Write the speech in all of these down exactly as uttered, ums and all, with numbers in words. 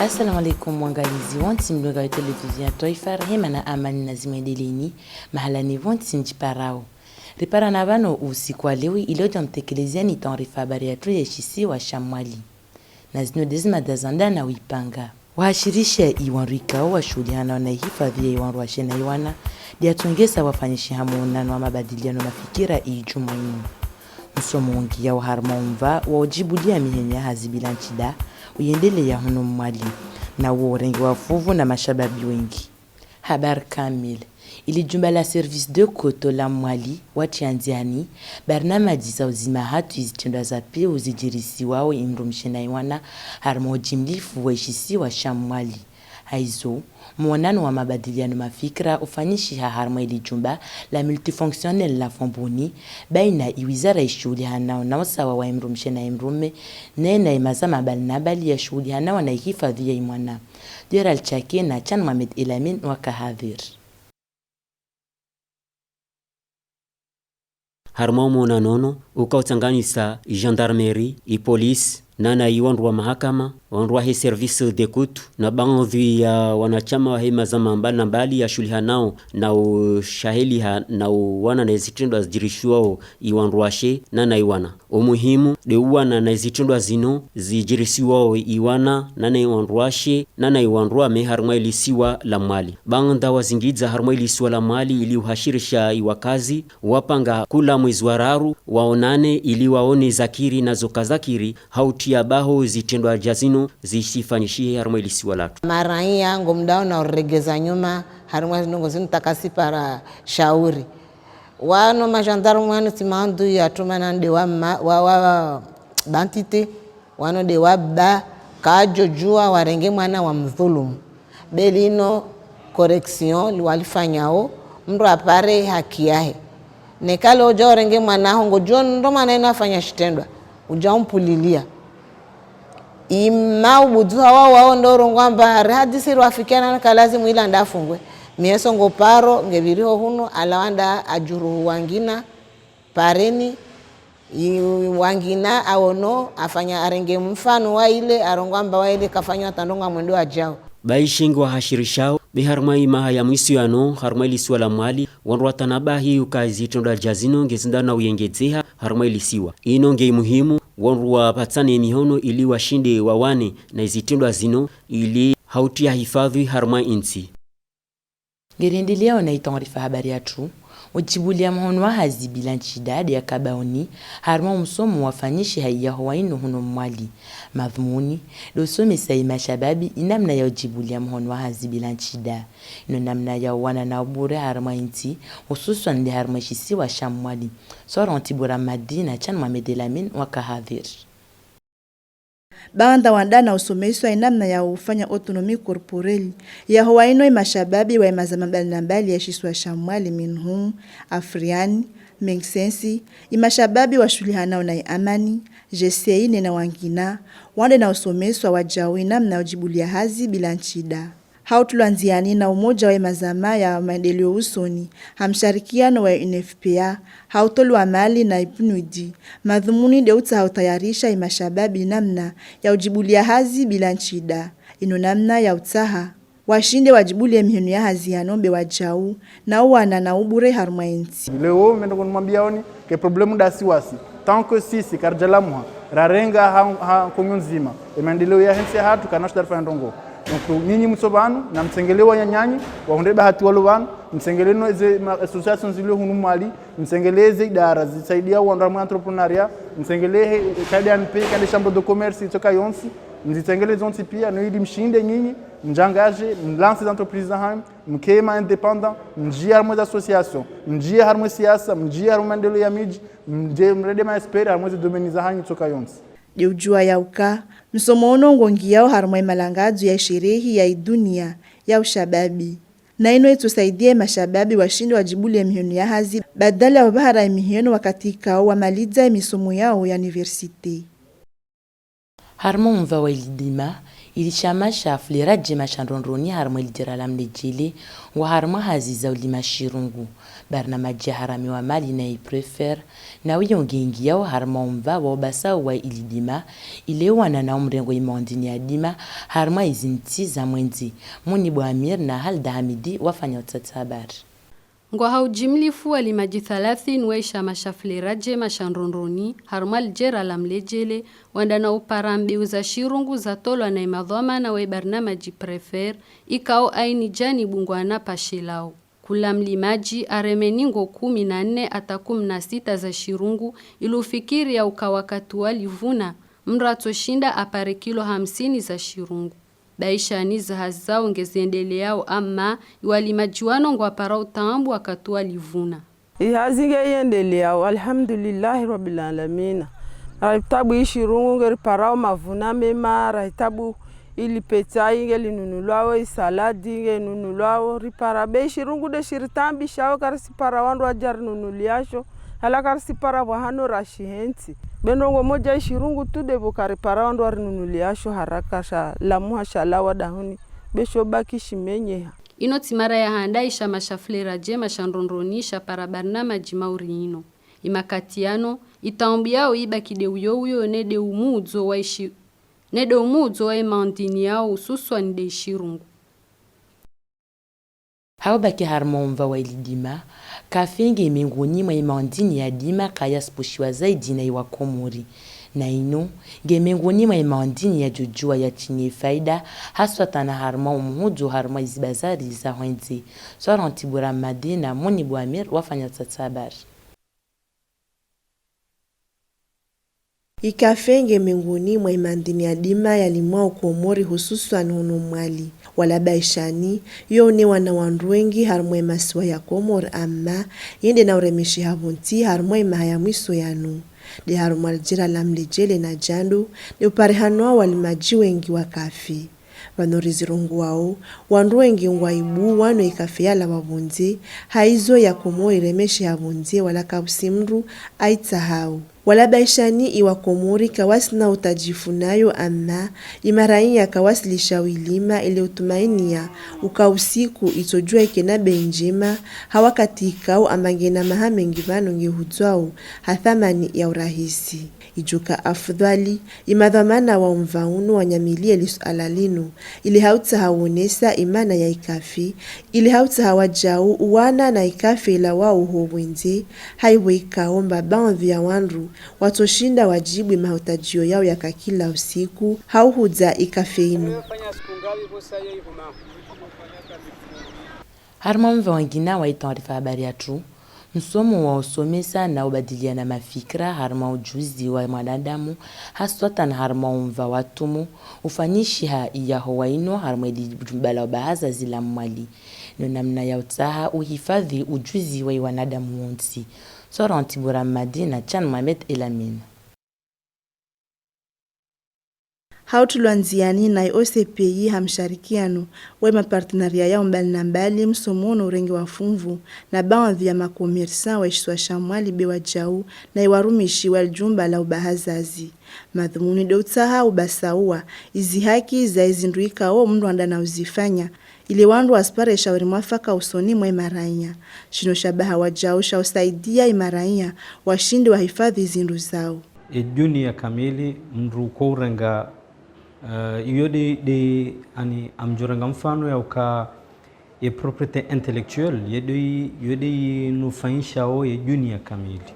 Assalamu alaikum, wangalizi wontsi mlunga wa televizio ya Taifa, rehema na amani nazimwendeleni, mahala ni wontsi njiparao. Ripara na vano usiku wa leo, ili odi wamtekelezeani taarifa habari yatru ya ishisiwa sha Mwali. Na zino de zimada za nda na wipanga. Wahashirisha iwandru ikao washuhulihanao na ihifadhi ya iwandru washe na iwana, de watongesa wafanyishiha muonano wa mabadiliano mafikira ijuma inu. Msomo wongiya wa harumwa umva wa ujibulia miheno ya hazi bila nchida, uyendelea hunu Mwali, na uo urenge wa fuvu na mashababi wengi. Habari kamili. Ili jumba la Service des Côtes la Mwali, watria ndziani barnamaji za uzima hatu izitrendwa za peu zijirisiwao imrumshe na iwana, harumwa ujimlifu wa ishisiwa sha Mwali. Haizo, muonano wa mabadiliano mafikira ufanyishiha harumwa ili jumba la multifonctionnel la Fomboni, baina iwizara ishuhulihanao na usawa wa imrumshe na imrume, ne na imazama mbali na mbali yashuhulihanao na ihifadhi ya imwana. Deral Chake na Chan Mohamed Elamine waka hadhir. Harumwa muonano no, uka utsanganyisa igendarmerie, ipolice, na na iwandru wa mahakama, wandru wahe service d'écoute, na baadhi ya wanachama wahe mazama mbali na mbali yashuhulihanao na ushahiliha na uwana na izitrendwa zijirishiwao iwandru washe na na iwana. Umuhimu de uwana na izitrendwa zino zijirishiwao iwana na na iwandru washe na na iwandru wame harumwa ili siwa la Mwali. Baanda wazingidza harumwa ili siwa la Mwali ili uhashirisha iwakazi, wapanga kula mwezi wa raru waonane ili waone zakiri na zoka zakiri, hautia baho zitrendwa ja zino zisifanyishihe harumwa ili siwa latu. Maraia ngo mdao na uregeza nyuma harumwa zindrongo zinu, takasi para shauri. Wano magendarme wano ti mandu ya tuma na nde wa ma-, wa, wa, wa bantite, wano de waba, ka jojua warenge mwana wamdhulumu. Be lino correction li-, walifanyao, mndru apare haki yahe. Neka leo uja urenge mwana aho, ngo jua ndo mwana ina afanya shitrendwa, uja umpulilia. Ima ubuduha wao wao ndo urongoa amba rihadisi rwafikiana ka lazimu ila nda afungwe. Mie songo paro nge viriho hunu, ala wanda ajuruhu wangina, pareni, i-, wangina aono, afanya arenge mfano wa ile, arongoa amba wa ile kafanya ata ndrongo mwendo ajao. Baishengi wahashirishao be harumwa imaha ya mwiso yano harumwa ili siwa la Mwali, wandru watanabahi uka izitrendwa ja zino nge zinda na uyengedzeha harumwa ili siwa. Ino nge muhimu wandru wapatsane mihono ili washinde wawane na izitrendwa zino ili hautia hifadhi harumwa intsi. Nge riendelea ona itaarifa habari yatru. Ujibulia muhono wa hazi bila nchida de yakaba oni harumwa umsomo wafanyishiha iyaho wa ino hunu Mwali. Madhumuni de usomesa imashababi inamna ya ujibulia muhono wa hazi bila nchida. Ino namna ya uwana na ubure harumwa intsi, hususwan de harumwa ishisiwa sha Mwali. Soron Tibura Madina, Chan Mohamed Elamine waka hadhir. Baanda wanda na usomeswa inamna ya ufanya autonomie corporelle, yaho wa ino imashababi wa imazama mbali na mbali ya ishisiwa sha Mwali, minhum Afriani, Mengsensi, imashababi washuhulihanao na iamani, G C I ne na wangina, wande na usomeswa wajau inamna ya ujibulia hazi bila nchida. Ha utulwa ndziani na umoja wa imazama ya maendeleo usoni, ha msharikiano wa U N F P A, ha utolwa mali na I P N U D, madhumuni de utsaha utayarisha imashababi namna ya ujibulia hazi bila nchida. Ino namna ya utsaha washinde wajibulie mihono ya hazi yano be wajau, na uwana na ubure harumwa intsi. Leo mi ndo kunimwambia oni, ke problemu da siwasi. Tant que sisi karijalamuha, rarenga ha, ha nkongo nzima, e maendeleo ya intsi ya hatu kana shida rifanya ndrongo. Donc, nyinyi mso vanu, na msengele wanyanyanyi, wahundre bahati walo vanu, msengele no ze ma associations zilio hunu Mwali, msengele ze idara zisaidia wandru harumwa entrepreneuriat, msengele he, kade A N P, kade chambre de commerce, itsoka yontsi, mzisengele zontsi pia, no ili mshinde nyinyi, mjiengage, mlance ze entreprises za hanyu, mkee ma indépendant, mjie harumwa ze association, mjie harumwa siasa, mjie harumwa maendeleo ya miji, mje mrende ma espere harumwa ze domaine za hanyu itsoka yontsi. De ujua yauka, msomo ono ngo ngiao harumwa imalangazo ya isherehi ya idunia ya ushababi. Na ino itsosaidia imashababi washinde wajibulie mihono ya hazi, badala ya wabahara mihono wakati ikao wamaliza imisomo yao ya université. Harumwa umva wa ilidima, Ili shama sha Flera Djema sha Ndrondroni harumwa ili dira la Mlejele, ngwa harumwa hazi za ulima shirungu. Barnamaji ya haramiwa mali na i Prefer, na wiyo ngengi yao harumwa umva wa ubasau wa ili dima, ile wana na umrengo i maondini ya dima, harumwa izi nti za mwenzi. Muni Bwamir na Halda Hamidi wafanya utsatsa habari. Ngwa ha ujimlifu walimaji thalathini wa ishama sha Flera Djema sha Ndrondroni, harumwa lijera la Mlejele, wanda na upara mbeu za shirungu za tolwa na imadhwamana wa ibarnamaji Prefer, ikao aini janibu ngwa na pashelao. Kula mlimaji areme ningo kumi na nne ata kumi na sita za shirungu, ili ufikiri ya uka wakati wa livuna, mndru atoshinda apare kilo hamsini za shirungu. Baishani za hazi zao nge ziendeleao, ama iwalimaji wano ngwa parao taabu wakati wa livuna. Ihazi nge iendeleao, alhamdulillahi rabbil alamina. Rahitabu ishirungu nge riparao mavuna mema, rahitabu ilipetsai nge linunulwao, isaladi nge nunulwao, ripara be ishirungu de shiritaabishao, karisi para wandru waja rinunuliasho, hala karisi para vwahano rashi henti. Be ndrongo moja ishirungu tu de vo karipara wandru warinunuliasho haraka sha lamuha sha lawa dahuni. Be sho baki shimenyeha. Ino ti mara ya handa ishama sha Flera Djema sha Ndrondroni sha para barnamaji mauri ino. Imakati yano, itaambu yao ibaki de uyo uyo ne de umudzo wa ishi-, ne de umudzo wa imaondini yao, hususwani de ishirungu. Hau baki harumwa umva wa ili dima, kafe nge mengoni mwa imaondini ya dima ka yaspushiwa zaidi na iwakomori. Na ino, nge mengoni mwa imaondini ya jujua ya chini faida, haswatana harumwa umuhudzo harumwa izi bazari za hwenze. Swaran Tibura Made na Moni Bwamir wafanya utsatsa habari. Ikafe nge mengoni mwa imaondini ya dima yalimwao Komori, hususwani hono Mwali. Wala baishani, yo ne wana wandru wengi harumwa imasiwa ya Komori, ama ye nde na uremesheha vonti harumwa imaha ya mwiso yanu. De harumwa lijera la Mlejele na Djando, de uparehanwa walimaji wengi wa kafe. Vano rizirongoao, wandru wengi ngwa ibu wano ikafe ya lawa vonze, haizo ya Komori iremesheha vonze wala kausi mndru aitsahao. Wala baishani iwakomori kawasi na utajifu nayo, ama imarainya kawasi lisha uilima ile utumainia uka usiku itojua ikena bei njema, ha wakati ikao ama nge na maha mengi vano nge hudzwao ha thamani ya urahisi. Ijuka afudhali, imadhwamana wa umva unu wanyamilie lisuala linu, ile hautsaha wonesa imana ya ikafe, ile hautsaha wajau uwana na ikafe ilawao ho wenze, haivo ikao mba baadhi ya wandru watoshinda wajibu imahutaji yao ya ka kila usiku, hau hudza ikafe inu. Harumwa mva wangina wa itaarifa habari yatru, msomo wa usomesa na ubadiliana mafikira harumwa ujuzi wa mwanadamu, haswatan harumwa umva watumu, ufanyishiha iya howa ino harumwa ili jumba la ubahazazi la Mwali. No namna ya utsaha uhifadhi ujuzi wa iwanadamu wontsi. Soran Tibura Madi na Chan Mohamed Elamine. Hautulwa nziani na i O C P I ha msharikiano wa imapartenaria yao mbali na mbali, msomo no urenge wa fumvu na baadhi ya makomersa wa ishisiwa sha Mwali be wajau na iwarumishi wa lijumba la ubahazazi. Madhumuni de utsaha ubasaua izi haki za izindru ikao mndru anda na uzifanya, ile wandru wasipare shauri mwafaka usoni mwa imarainya. Shino shabaha wajau sha usaidia imarainya washinde wahifadhi izindru zao. E dunia kamili, mndru ko urenga, eh, iyo de, de, ani, amjorenga mfano ya uka e propriété intellectuelle, ye de, ye de inufaishao ye dunia kamili.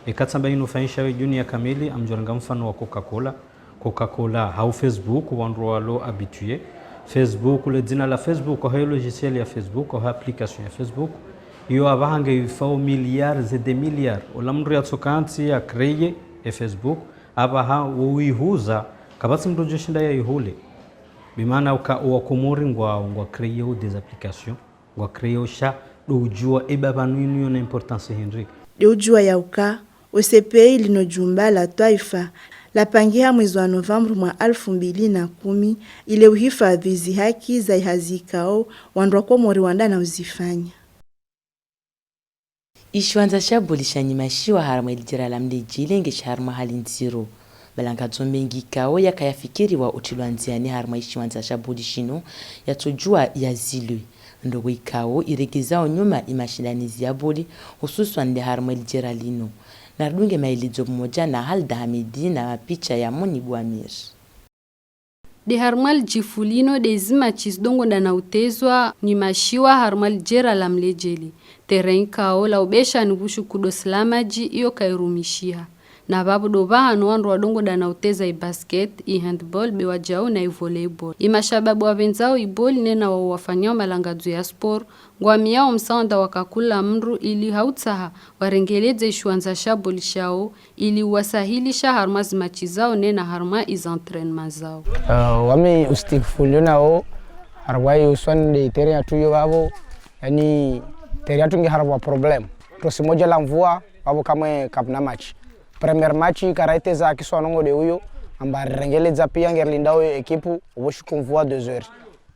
E katsamba inufaishao ye dunia kamili, amjorenga mfano wa Coca-Cola. Coca-Cola, hau Facebook, wandru walo habitué. Facebook, le dzina la Facebook, hau logiciel ya Facebook, hau application ya Facebook. Iyo avaha nge ifao milliards et des milliards. Ola mndru ya tsokanti ya créer e Facebook, avaha wo ihuza, kabasi mndru joshinda ya ihule. Bimana uka wa Komori ngwa, ngwa créer des applications. Ngwa créer sha, de ujua eba vanu inu yo na importance hindri. De ujua ya uka, O C P I lino jumba la twaifa, lapangiha mwezi wa novembre mwa alfu mbili na kumi, ile uhifadhi izi haki za ihazi ikao wandru wa Komori wanda na uzifanya. Ishiwanza sha boli sha nyima shiwa harumwa ilijera la Mlejele nge sha harumwa hali nziro. Malangadzo mengi ikao yaka yafikiriwa utilwa ndziani harimwa ishiwandza sha boli shino yatsojua yazilwe. Ndrongoo ikao iregezao nyuma imashindanizi ya boli, hususwan nde harimwa lijera lino. Naridunge maeledzo pamoja na Halda Hamidi na mapicha ya Moni Bouamir. Nde harimwa lijifu lino nde zimatch zidongo nda na utezwa ni mashiwa harimwa lijera la mlejele. Terrain ikao laubesha ni bushu kudos la maji iyo kairumishiha. Na vavo ndo vahano wandru wadongo nda na uteza ibasket, ihandball, be wajau na ivolleyball. Imashababi wavenzao iboli nena wau wafanyao malangadzo ya sport, ngwami yao msaanda wa kakula mndru ili hautsaha warengeledza ishiwandza sha boli shao, ili wasahilisha harimwa zimatch zao nena harimwa izentrainement zao. Uh, wami ustick fulio nao harimwa iuswan nde terrain yatu yo vavo, yani terrain yatu nge harimwa problème. Tosi moja la mvua, vavo kamwe kapna match. Premier match karaiteza kiswanongo nde uyo, amba rengeledza pia nge lindao yo ekipu, oboshiku mvua deux heures.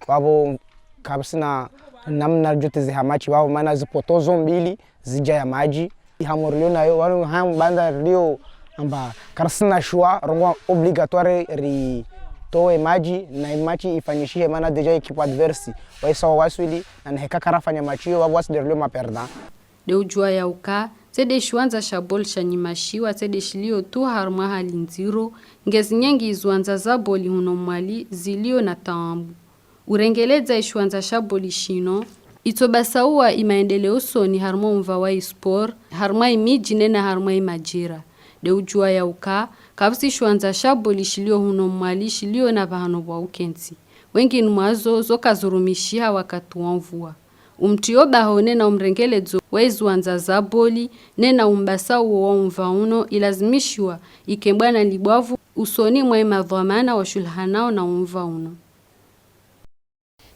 Vavo kapsina namna jotezeha match, vavo mana zipoto zo mbili, zija ya maji. Ihamor lio nayo, wanu ham banda lio amba karsina shua, rongo obligatoire ri towe maji, na maji ifanyishihe mana deja ekipu adverse. Waisa wa waswili, na naheka kara fanya maji yo, vavo wasi de lio ma perdant. Nde ujua yau ka, se de shiwandza sha boli sha ni mashiwa, se de shilio tu harimwa hali ndziro, nge zinyengi iziwandza za boli huno Mwali, zilio na taabu. Urengeledza ishiwandza sha boli shino, itsobasaua imaendeleo usoni harimwa umva wa isport, harimwa imiji nena harimwa imajera. Nde ujua yau ka, kavusi shiwandza sha boli shilio huno Mwali shilio na vahano vwa ukentsi. Wengi ni mwazo zo kazirumishiha wakati wa mvua. Umtio baho nena umrengeledzo wa iziwandza za boli, nena umbasauo wa umva uno, ilazimishiwa ikembwa na libwavu usoni mwa imadhwamana washulahanao na umva uno.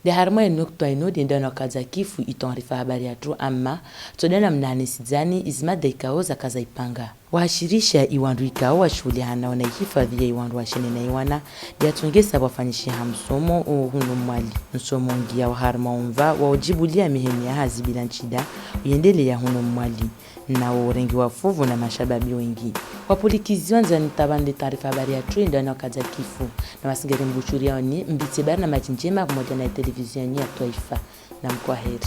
Nde harimwa inukta ino nde ndana wakaza kifu itaarifa habari yatru, ama tsodana mnane sizani izimada ikao zakaza ipanga. Wahashirisha iwandru ikao washuhulihanao na ihifadhi ya iwandru washene na iwana, nde yatsongesa bwafanyishiha msomo o huno Mwali. Msomo ngiya wa harimwa umva wa ujibulia miheni ya hazi bila nshida, uyendelea huno Mwali. Na wo urengiwa fuvu na mashababi wengi. Wapulikiziwa nzani tabani le taarifa habari yatru, nde wana wakaza kifu. Na wasingere mbushuri yaoni, mbitse barnamaji njema pamoja na televizio ya twaifa. Na mkwaheri.